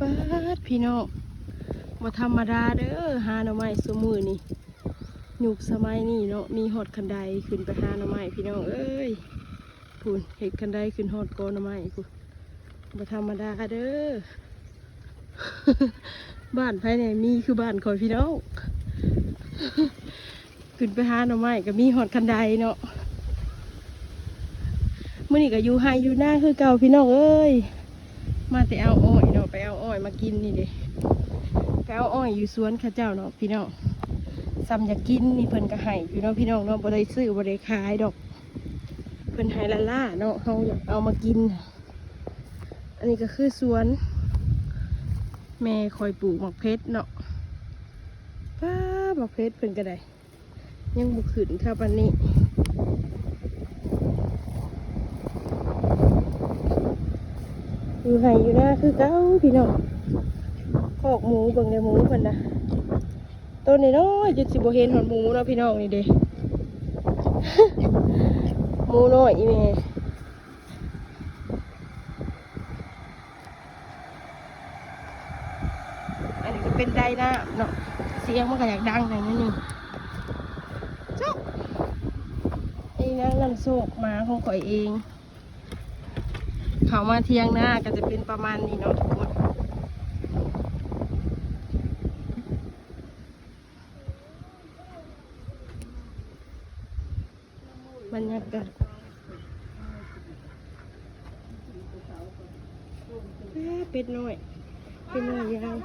ປາດ ພີ່ນ້ອງ ບໍ່ທຳມະດາເດີ້ ຫາໜໍ່ໄມ້ຊຸມື້ນີ້ ຍຸກສະໄໝນີ້ເນາະ ມີຮອດຄັນໄດຂຶ້ນໄປຫາໜໍ່ໄມ້ ພີ່ນ້ອງເອີຍ. ພຸ້ນ ເຮັດຄັນໄດຂຶ້ນຮອດກໍໜໍ່ໄມ້ພຸ້ນ ບໍ່ທຳມະດາເດີ້. ບ້ານໃຜແດ່ມີຄືບ້ານຂ້ອຍ ພີ່ນ້ອງ. ຂຶ້ນໄປຫາໜໍ່ໄມ້ກໍມີຮອດຄັນໄດເນາະ. ມື້ນີ້ກໍຢູ່ໄຮ່ຢູ່ນາຄືເກົ່າ ພີ່ນ້ອງເອີຍ. ມາແຕ່ເອົາອ້ອຍເນາະ ໄປເອົາອ້ອຍມາກິນນີ້ເດ້ ໄປເອົາອ້ອຍຢູ່ສວນເຂົາເຈົ້າເນາະ ພີ່ນ້ອງ. ສ່ຳຢາກກິນນີ້ເພິ່ນກໍໃຫ້ຢູ່ເນາະ ພີ່ນ້ອງເນາະ ບໍ່ໄດ້ຊື້ບໍ່ໄດ້ຂາຍດອກ ເພິ່ນໃຫ້ລ້າໆເນາະ ເຮົາຢາກເອົາມາກິນ. ອັນນີ້ກໍຄືສວນແມ່ຂ້ອຍປູກໝາກເຜັດເນາະ. ປ້າ ໝາກເຜັດເພິ່ນກໍໄດ້ ຍັງບໍ່ຂຶ້ນເທົ່າປານນີ້. ຢູ່ໄຮ່ຢູ່ນາຄືເກົ່າ ພີ່ນ້ອງ. ຄອກໝູ ເບິ່ງແດ່ໝູເພິ່ນນະ ໂຕນ້ອຍໆ ຈົນຊິບໍ່ເຫັນຮອດໝູເນາະ ພີ່ນ້ອງ. ນີ້ເດ້ ໝູນ້ອຍອີແມ່. ອັນນີ້ກໍເປັນໄດນ້ຳເນາະ ສຽງມັນກໍຢາກດັງໜ້ອຍໜຶ່ງ. ເຈົ້າ ນີ້ນາງນຳໂຊກ ໝາຂອງຂ້ອຍເອງ. ເຂົ້າມາຖຽງນາກໍຈະເປັນປະມານນີ້ເນາະທຸກຄົນ. ບັນຍາກາດ ເປັດນ້ອຍ ເປັດນ້ອຍຍາວ.